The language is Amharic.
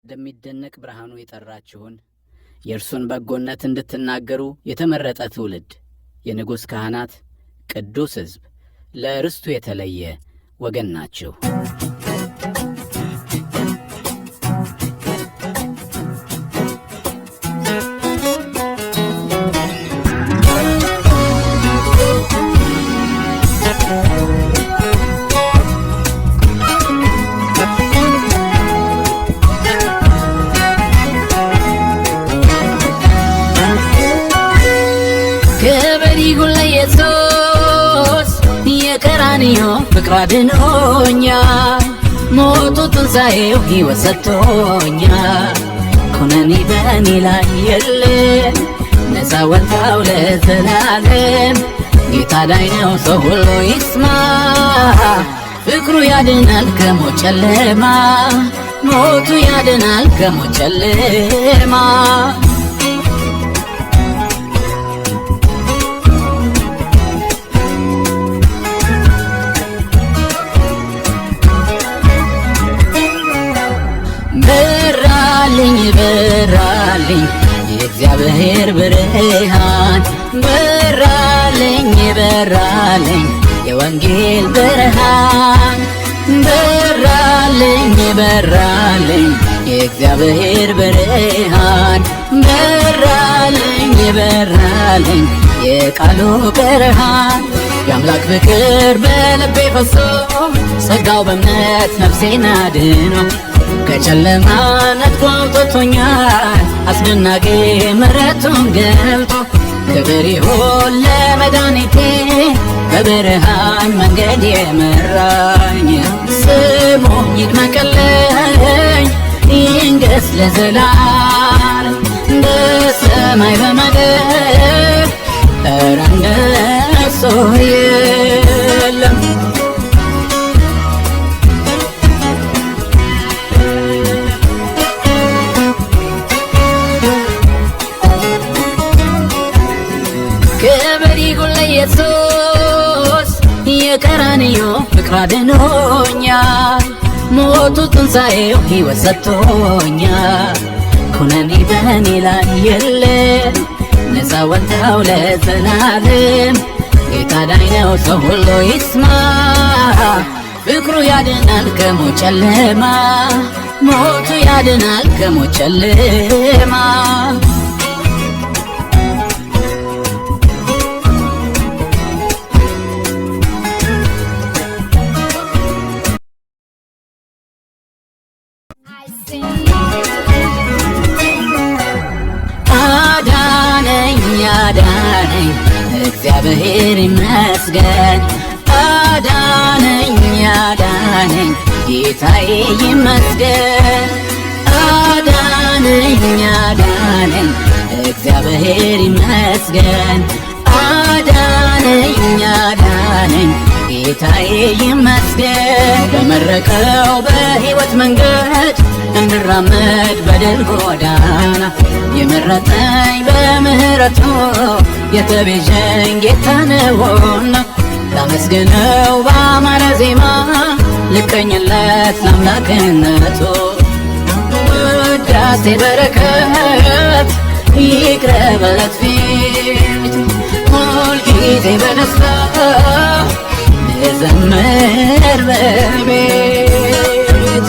ወደሚደነቅ ብርሃኑ የጠራችሁን የእርሱን በጎነት እንድትናገሩ የተመረጠ ትውልድ፣ የንጉሥ ካህናት፣ ቅዱስ ሕዝብ፣ ለርስቱ የተለየ ወገን ናችሁ። ክብር ይሁን ለኢየሱስ፣ የቀራንዮ ፍቅር አድኖኛል። ሞቱ ትንሣኤው ሕይወት ሰጥቶኛል። ኩነኔ በእኔ ላይ የለም፣ ነፃ ወጣሁ ለዘላለም። ጌታ ዳኝ ነው፣ ሰው ሁሉ ይስማ። ፍቅሩ ያድናል ከሞት ጨለማ፣ ሞቱ ያድናል ከሞት ጨለማ። በራልኝ በራልኝ የእግዚአብሔር ብርሃን፣ በራልኝ በራልኝ የወንጌል ብርሃን፣ በራልኝ በራልኝ የእግዚአብሔር ብርሃን፣ በራልኝ በራልኝ የቃሉ ብርሃን። የአምላክ ፍቅር በልቤ ፈሶ፣ ጸጋው በእምነት ነፍሴን አድኖ፣ ከጨለማ ነጥቆ አውጥቶኛል፣ አስደናቂ ምሕረቱን ገልጦ። ክብር ይሁን ለመድኃኒቴ፣ በብርሃን መንገድ የመራኝ። ስሙ ይድመቅልኝ ይንገስ ለዘላለም በሰማይ በምድር፣ ኧረ እንደሱ የለም። ክብር ይሁን ለኢየሱስ፣ የቀራንዮ ፍቅር አድኖኛል። ሞቱ ትንሣኤው ሕይወት ሰጥቶኛል። ኩነኔ በእኔ ላይ የለም፣ ነፃ ወጣሁ ለዘላለም። ጌታ ዳኝ ነው፣ ሰው ሁሉ ይስማ። ፍቅሩ ያድናል ከሞት ጨለማ፣ ሞቱ ያድናል ከሞት ጨለማ። አዳነኝ አዳነኝ እግዚአብሔር ይመስገን፣ አዳነኝ አዳነኝ ጌታዬ ይመስገን። አዳነኝ አዳነኝ እግዚአብሔር ይመስገን፣ አዳነኝ አዳነኝ ጌታዬ ይመስገን። በመረቀው በሕይወት መንገድ እንድራመድ በድል ጎዳና፣ የመረጠኝ በምሕረቱ የተቤዠኝ ጌታ ነውና፣ ላመስግነው በአማረ ዜማ፣ ልቀኝለት ለአምላክነቱ። ውዳሴ በረከት ይቅረብለት ፊት፣ ሁልጊዜ በደስታ ልዘምር በቤት።